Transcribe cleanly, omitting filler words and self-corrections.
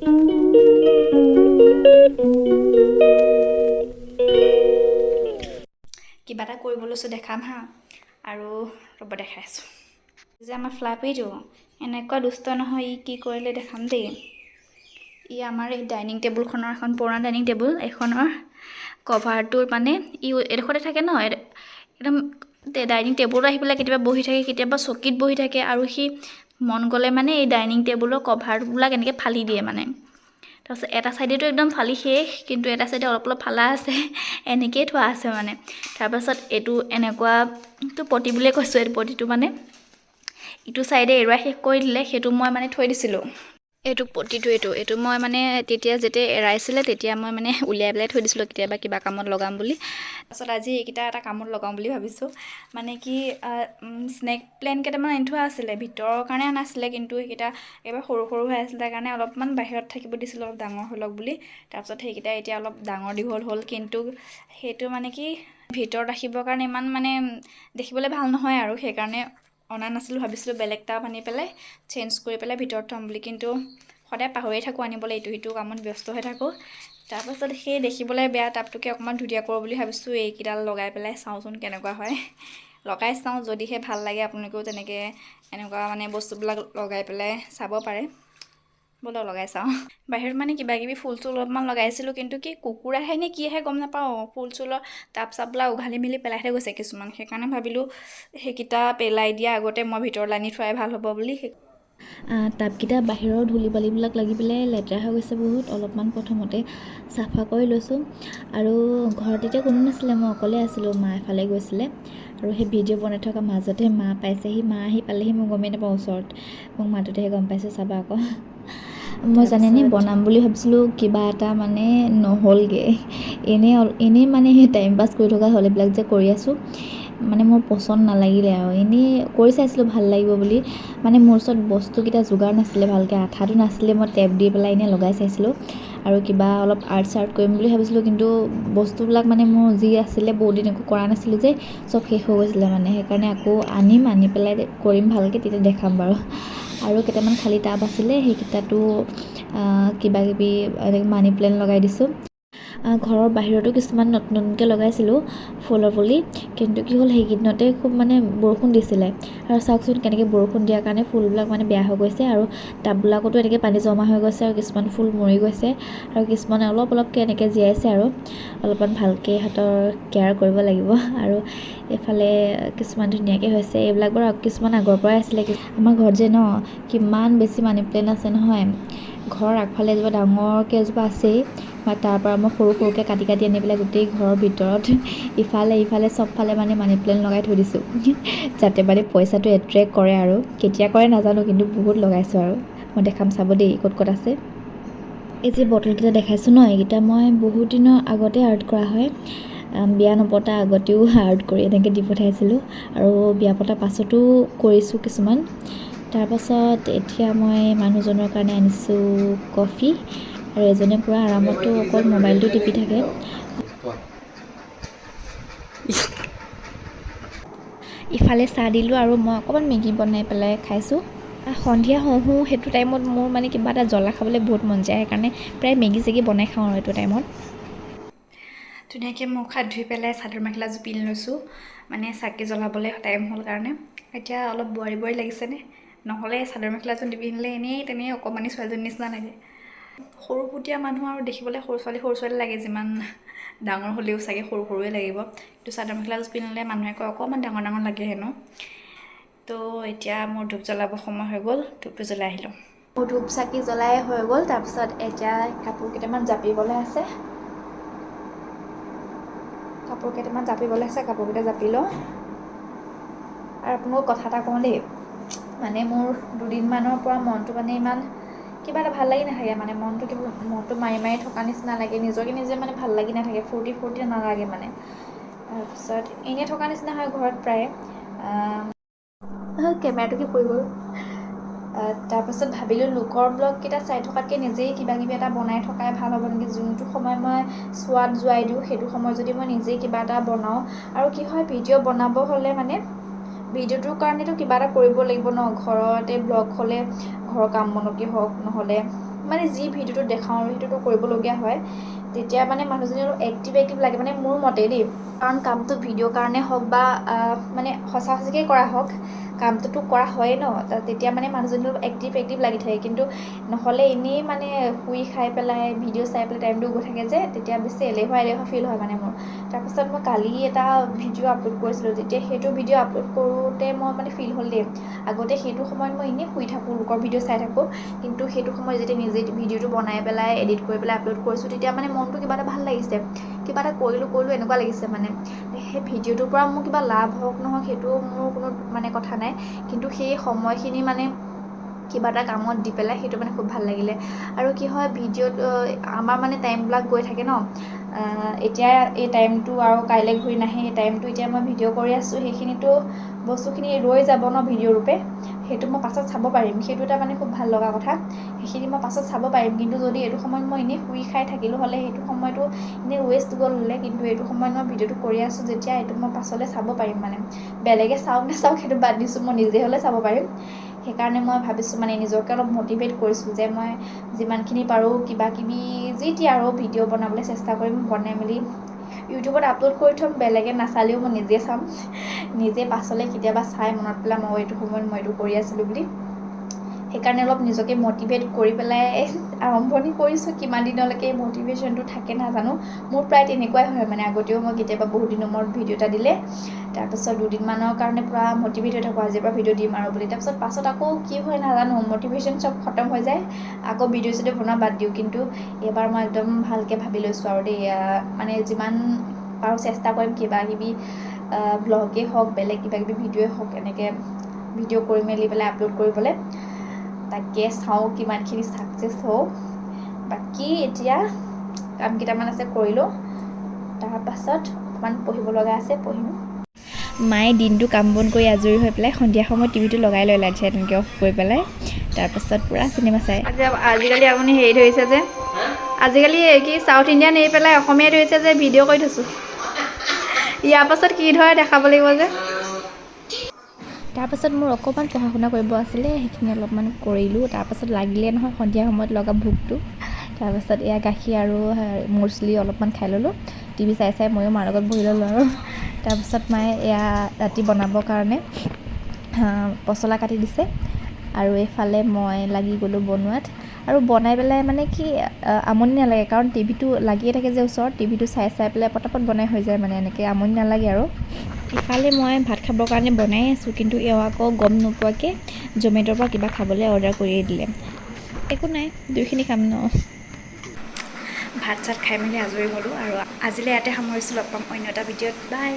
কিবা এটা কৰিব লৈছোঁ, দেখাম হা। আৰু ৰ'ব, দেখাই আছোঁ যে আমাৰ ফ্লাপিটো এনেকুৱা দুষ্ট নহয়। ই কি কৰিলে দেখাম দেই। ই আমাৰ এই ডাইনিং টেবুলখনৰ, এখন পুৰণা ডাইনিং টেবুল, এইখনৰ কভাৰটোৰ মানে ই এডোখৰতে থাকে ন, একদম ডাইনিং টেবুলত আহি পেলাই কেতিয়াবা বহি থাকে, কেতিয়াবা চকীত বহি থাকে। আৰু সি মন গ'লে মানে এই ডাইনিং টেবুলৰ কভাৰবিলাক এনেকৈ ফালি দিয়ে মানে। তাৰপিছত এটা ছাইডেতো একদম ফালি শেষ, কিন্তু এটা ছাইডে অলপ অলপ ফালা আছে, এনেকৈয়ে থোৱা আছে মানে। তাৰপাছত এইটো এনেকুৱাটো পতি বুলিয়ে কৈছোঁ, এইটো পতিটো মানে ইটো ছাইডে এৰুৱাই শেষ কৰি দিলে। সেইটো মই মানে থৈ দিছিলোঁ। এইটো পতিটো, এইটো এইটো মই মানে তেতিয়া যেতিয়া এৰাইছিলে, তেতিয়া মই মানে উলিয়াই পেলাই থৈ দিছিলোঁ, কেতিয়াবা কিবা কামত লগাম বুলি। তাৰপাছত আজি এইকেইটা এটা কামত লগাওঁ বুলি ভাবিছোঁ। মানে কি, স্নেক প্লেণ্ট কেইটামান আনি থোৱা আছিলে, ভিতৰৰ কাৰণে অনা আছিলে, কিন্তু সেইকেইটা একেবাৰে সৰু সৰু হৈ আছিলে কাৰণে অলপমান বাহিৰত থাকিব দিছিলোঁ, অলপ ডাঙৰ হৈ লওক বুলি। তাৰপিছত সেইকেইটা এতিয়া অলপ ডাঙৰ দীঘল হ'ল, কিন্তু সেইটো মানে কি, ভিতৰত ৰাখিবৰ কাৰণে ইমান মানে দেখিবলৈ ভাল নহয় আৰু সেইকাৰণে অনা নাছিলোঁ। ভাবিছিলোঁ বেলেগ টাব আনি পেলাই চেঞ্জ কৰি পেলাই ভিতৰত থ'ম বুলি, কিন্তু সদায় পাহৰিয়ে থাকোঁ আনিবলৈ, ইটো সিটো কামত ব্যস্ত হৈ থাকোঁ। তাৰপাছত সেই দেখিবলৈ বেয়া টাবটোকে অকণমান ধুনীয়া কৰোঁ বুলি ভাবিছোঁ। এইকেইডাল লগাই পেলাই চাওঁচোন কেনেকুৱা হয়। লগাই চাওঁ, যদিহে ভাল লাগে আপোনালোকেও তেনেকৈ এনেকুৱা মানে বস্তুবিলাক লগাই পেলাই চাব পাৰে। ব'লক লগাই চাওঁ। বাহিৰত মানে কিবা কিবি ফুল চুল অলপমান লগাইছিলোঁ, কিন্তু কি কুকুৰ আহে নে কি আহে গম নাপাওঁ, ফুল চুলৰ টাব চাববিলাক উঘালি মেলি পেলাই থৈ গৈছে কিছুমান। সেইকাৰণে ভাবিলোঁ সেইকেইটা পেলাই দিয়া আগতে মই ভিতৰলৈ আনি থোৱাই ভাল হ'ব বুলি। টাবকেইটা বাহিৰৰ ধূলি বালিবিলাক লাগি পেলাই লেতেৰা হৈ গৈছে বহুত। অলপমান প্ৰথমতে চাফা কৰি লৈছোঁ। আৰু ঘৰত তেতিয়া কোনো নাছিলে, মই অকলে আছিলোঁ, মা এফালে গৈছিলে। আৰু সেই ভিডিঅ' বনাই থকা মাজতে মা পাইছেহি। মা আহি পালেহি, মই গমেই নাপাওঁ ওচৰত, মোক মাতোতেহে গম পাইছোঁ। চাবা আকৌ, মই জানেনে বনাম বুলি ভাবিছিলোঁ কিবা এটা, মানে নহ'লগৈ। এনেই এনেই মানে সেই টাইম পাছ কৰি থকা হ'ল। এইবিলাক যে কৰি আছোঁ, মানে মোৰ পচন্দ নালাগিলে আৰু এনেই কৰি চাইছিলোঁ ভাল লাগিব বুলি। মানে মোৰ ওচৰত বস্তুকেইটা যোগাৰ নাছিলে, ভালকৈ আঠাটো নাছিলে, মই টেপ দি পেলাই এনেই লগাই চাইছিলোঁ। আৰু কিবা অলপ আৰ্ট চাৰ্ট কৰিম বুলি ভাবিছিলোঁ, কিন্তু বস্তুবিলাক মানে মোৰ যি আছিলে, বহুত দিন একো কৰা নাছিলোঁ যে, চব শেষ হৈ গৈছিলে মানে। সেইকাৰণে আকৌ আনিম, আনি পেলাই কৰিম ভালকৈ, তেতিয়া দেখাম বাৰু। আৰু কেইটামান খালী টাব আছিলে, সেইকেইটাতো কিবা কিবি এনেকৈ মানি প্লেণ্ট লগাই দিছোঁ। ঘৰৰ বাহিৰতো কিছুমান নতুন নতুনকৈ লগাইছিলোঁ ফুলৰ পুলি, কিন্তু কি হ'ল, সেইকেইদিনতে খুব মানে বৰষুণ দিছিলে। আৰু চাওকচোন কেনেকৈ বৰষুণ দিয়াৰ কাৰণে ফুলবিলাক মানে বেয়া হৈ গৈছে আৰু টাববিলাকতো এনেকৈ পানী জমা হৈ গৈছে আৰু কিছুমান ফুল মৰি গৈছে আৰু কিছুমানে অলপ অলপকৈ এনেকৈ জীয়াইছে। আৰু অলপমান ভালকৈ সিহঁতৰ কেয়াৰ কৰিব লাগিব। আৰু এইফালে কিছুমান ধুনীয়াকৈ হৈছে। এইবিলাক বাৰু কিছুমান আগৰ পৰাই আছিলে। আমাৰ ঘৰত যে ন কিমান বেছি মানি প্লেণ্ট আছে নহয়। ঘৰৰ আগফালে এজোপা ডাঙৰকৈ এজোপা আছেই বা তাৰ পৰা মই সৰু সৰুকৈ কাটি কাটি আনি পেলাই গোটেই ঘৰৰ ভিতৰত ইফালে ইফালে চবফালে মানে মানি প্লেণ্ট লগাই থৈ দিছোঁ, যাতে মানে পইচাটো এট্ৰেক্ট কৰে। আৰু কেতিয়া কৰে নাজানো, কিন্তু বহুত লগাইছোঁ আৰু মই দেখাম, চাব দেই ক'ত ক'ত আছে। এই যে বটলকেইটা দেখাইছোঁ ন, এইকেইটা মই বহুত দিনৰ আগতে আৰ্ট কৰা হয়। বিয়া নপতা আগতেও আৰ্ট কৰি এনেকৈ দি পঠাইছিলোঁ আৰু বিয়া পতাৰ পাছতো কৰিছোঁ কিছুমান। তাৰপাছত এতিয়া মই মানুহজনৰ কাৰণে আনিছোঁ কফি। আৰু এজনে পূৰা আৰামতো অকল মোবাইলটো টিপি থাকে। ইফালে চাহ দিলোঁ আৰু মই অকণমান মেগী বনাই পেলাই খাইছোঁ। সন্ধিয়া হওঁ হওঁ সেইটো টাইমত মোৰ মানে কিবা এটা জ্বলা খাবলৈ বহুত মন যায়, সেইকাৰণে প্ৰায় মেগী চেগী বনাই খাওঁ আৰু এইটো টাইমত। ধুনীয়াকৈ মুখ হাত ধুই পেলাই চাদৰ মেখেলাযোৰ পিন্ধি লৈছোঁ, মানে চাকি জ্বলাবলৈ টাইম হ'ল কাৰণে। এতিয়া অলপ বোৱাৰী বোৱাৰী লাগিছেনে? নহ'লে চাদৰ মেখেলাযোৰ নিপিন্ধিলে এনেই তেনেই অকণমানি ছোৱালীজনীৰ নিচিনা লাগে। সৰুফুটীয়া মানুহ আৰু দেখিবলৈ সৰু ছোৱালী সৰু ছোৱালী লাগে, যিমান ডাঙৰ হ'লেও চাগে সৰু সৰুৱে লাগিব। কিন্তু চাদৰ মেখেলাযোৰ পিন্ধিলে মানুহে কয় অকণমান ডাঙৰ ডাঙৰ লাগে হেনো। তো এতিয়া মোৰ ধূপ জ্বলাব সময় হৈ গ'ল, ধূপটো জ্বলাই আহিলোঁ। মোৰ ধূপ চাকি জ্বলাই হৈ গ'ল। তাৰপিছত এতিয়া কাপোৰ কেইটামান জাপিবলৈ আছে, কাপোৰ কেইটামান জাপিবলৈ আছে, কাপোৰকেইটা জাপি লওঁ। আৰু আপোনালোকক কথা এটা কওঁ দেই, মানে মোৰ দুদিনমানৰ পৰা মনটো মানে ইমান কিবা এটা ভাল লাগি নাথাকে, মানে মনটো কিবা মনটো মাৰি মাৰি থকা নিচিনা লাগে, নিজকে নিজে মানে ভাল লাগি নাথাকে, ফূৰ্তি ফূৰ্তি নালাগে মানে। তাৰপিছত এনেই থকা নিচিনা হয় ঘৰত প্ৰায়ে। কেমেৰাটোকে পৰি গ'ল। তাৰপাছত ভাবিলোঁ লোকৰ ব্লগকেইটা চাই থকাতকৈ নিজেই কিবা কিবি এটা বনাই থকাই ভাল হ'ব নেকি। যোনটো সময় মই চোৱাত যোৱাই দিওঁ, সেইটো সময় যদি মই নিজেই কিবা এটা বনাওঁ। আৰু কি হয়, ভিডিঅ' বনাব হ'লে মানে ভিডিঅ'টোৰ কাৰণেতো কিবা এটা কৰিব লাগিব ন। ঘৰতে ব্লগ হ'লে ঘৰৰ কাম বনকে হওক, নহ'লে মানে যি ভিডিঅ'টোত দেখাওঁ আৰু সেইটোতো কৰিবলগীয়া হয়। তেতিয়া মানে মানুহজনী অলপ এক্টিভ এক্টিভ লাগে মানে মোৰ মতে দেই। কাৰণ কামটো ভিডিঅ'ৰ কাৰণে হওক বা মানে সঁচা সঁচিকৈ কৰা হওক, কামটোতো কৰা হয়েই ন, তেতিয়া মানে মানুহজনী অলপ এক্টিভ এক্টিভ লাগি থাকে। কিন্তু নহ'লে এনেই মানে শুই খাই পেলাই ভিডিঅ' চাই পেলাই টাইমটো গৈ থাকে যে, তেতিয়া বেছি এলেহুৱা এলেহুৱা ফিল হয় মানে মোৰ। তাৰপাছত মই কালি এটা ভিডিঅ' আপলোড কৰিছিলোঁ, তেতিয়া সেইটো ভিডিঅ' আপলোড কৰোঁতে মই মানে ফিল হ'ল দেই, আগতে সেইটো সময়ত মই এনেই শুই থাকোঁ, লোকৰ ভিডিঅ' চাই থাকোঁ, কিন্তু সেইটো সময়ত যেতিয়া নিজে ভিডিঅ'টো বনাই পেলাই এডিট কৰি পেলাই আপলোড কৰিছোঁ, তেতিয়া মানে মনটো কিবা এটা ভাল লাগিছে, কিবা এটা কৰিলোঁ কৰিলোঁ এনেকুৱা লাগিছে। মানে সেই ভিডিঅ'টোৰ পৰা মোৰ কিবা লাভ হওক নহওক সেইটো মোৰ কোনো মানে কথা নাই, কিন্তু সেই সময়খিনি মানে কিবা এটা কামত দি পেলাই সেইটো মানে খুব ভাল লাগিলে। আৰু কি হয়, ভিডিঅ'ত আমাৰ মানে টাইমবিলাক গৈ থাকে ন, এতিয়া এই টাইমটো আৰু কাইলৈ ঘূৰি নাহে। এই টাইমটো এতিয়া মই ভিডিঅ' কৰি আছোঁ, সেইখিনিতো বস্তুখিনি ৰৈ যাব ন ভিডিঅ' ৰূপে, সেইটো মই পাছত চাব পাৰিম, সেইটো এটা মানে খুব ভাল লগা কথা, সেইখিনি মই পাছত চাব পাৰিম। কিন্তু যদি এইটো সময়ত মই এনেই শুই খাই থাকিলোঁ হ'লে সেইটো সময়টো এনেই ৱেষ্ট গ'ল হ'লে, কিন্তু এইটো সময়ত মই ভিডিঅ'টো কৰি আছোঁ যেতিয়া এইটো মই পাছলৈ চাব পাৰিম, মানে বেলেগে চাওক নাচাওক সেইটো বাদ দিছোঁ, মই নিজে হ'লে চাব পাৰিম। সেইকাৰণে মই ভাবিছোঁ মানে নিজকে অলপ মটিভেট কৰিছোঁ যে মই যিমানখিনি পাৰোঁ কিবা কিবি যি টি আৰু ভিডিঅ' বনাবলৈ চেষ্টা কৰিম, বনাই মেলি ইউটিউবত আপলোড কৰি থ'ম, বেলেগে নাচালেও মই নিজে চাম, নিজে পাছলৈ কেতিয়াবা চাই মনত পেলাম মই এইটো সময়ত মই এইটো কৰি আছিলোঁ বুলি। সেইকাৰণে অলপ নিজকে মটিভেট কৰি পেলাই আৰম্ভণি কৰিছোঁ। কিমান দিনলৈকে এই মটিভেশ্যনটো থাকে নাজানো, মোৰ প্ৰায় তেনেকুৱাই হয় মানে। আগতেও মই কেতিয়াবা বহুত দিনৰ মূৰত ভিডিঅ' এটা দিলে তাৰপাছত দুদিনমানৰ কাৰণে পূৰা মটিভেট হৈ থাকোঁ, আজিৰ পৰা ভিডিঅ' দিম আৰু বুলি, তাৰপিছত পাছত আকৌ কি হয় নাজানো, মটিভেশ্যন চব খতম হৈ যায়, আকৌ ভিডিঅ' চিডিঅ' বনোৱা বাদ দিওঁ। কিন্তু এইবাৰ মই একদম ভালকৈ ভাবি লৈছোঁ আৰু দেই, মানে যিমান পাৰোঁ চেষ্টা কৰিম কিবা কিবি ব্লগেই হওক বেলেগ কিবা কিবি ভিডিঅ'ই হওক এনেকৈ ভিডিঅ' কৰি মেলি পেলাই আপলোড কৰিবলৈ। তাকে চাওঁ কিমানখিনি ছাকচেছ হওঁ। বাকী এতিয়া কাম কেইটামান আছে কৰিলোঁ, তাৰপাছত অকণমান পঢ়িব লগা আছে পঢ়িম। মায়ে দিনটো কাম বন কৰি আজৰি হৈ পেলাই সন্ধিয়া সময়ত টিভিটো লগাই লয়, লাইট চাইট এনেকৈ অফ কৰি পেলাই, তাৰপাছত পূৰা চিনেমা চায়। আজিকালি আপুনি হেৰি ধৰিছে যে, আজিকালি কি চাউথ ইণ্ডিয়ান এৰি পেলাই অসমীয়া ধৰিছে যে, ভিডিঅ' কৰি থৈছোঁ, ইয়াৰ পাছত কি ধৰে দেখাব লাগিব যে। তাৰপাছত মোৰ অকণমান পঢ়া শুনা কৰিব আছিলে, সেইখিনি অলপমান কৰিলোঁ। তাৰপাছত লাগিলে নহয় সন্ধিয়া সময়ত লগা ভোকটো, তাৰপাছত এয়া গাখীৰ আৰু মুছলি অলপমান খাই ল'লোঁ, টিভি চাই চাই ময়ো মাৰ লগত বহি ল'লোঁ আৰু। তাৰপাছত মায়ে এয়া ৰাতি বনাবৰ কাৰণে পচলা কাটি দিছে, আৰু এইফালে মই লাগি গ'লোঁ বনোৱাত। আৰু বনাই পেলাই মানে কি আমনি নালাগে, কাৰণ টিভিটো লাগিয়ে থাকে যে ওচৰত, টিভিটো চাই চাই পেলাই পটাপট বনাই হৈ যায়, মানে এনেকৈ আমনি নালাগে আৰু। ইফালে মই ভাত খাবৰ কাৰণে বনাই আছোঁ, কিন্তু এওঁ আকৌ গম নোপোৱাকৈ জমেট'ৰ পৰা কিবা খাবলৈ অৰ্ডাৰ কৰিয়ে দিলে। একো নাই, দুইখিনি খাম ন। ভাত চাত খাই মেলি আজৰি হ'লোঁ আৰু আজিলৈ ইয়াতে সামৰিছোঁ। লগ পাম অন্য এটা ভিডিঅ'ত। বাই।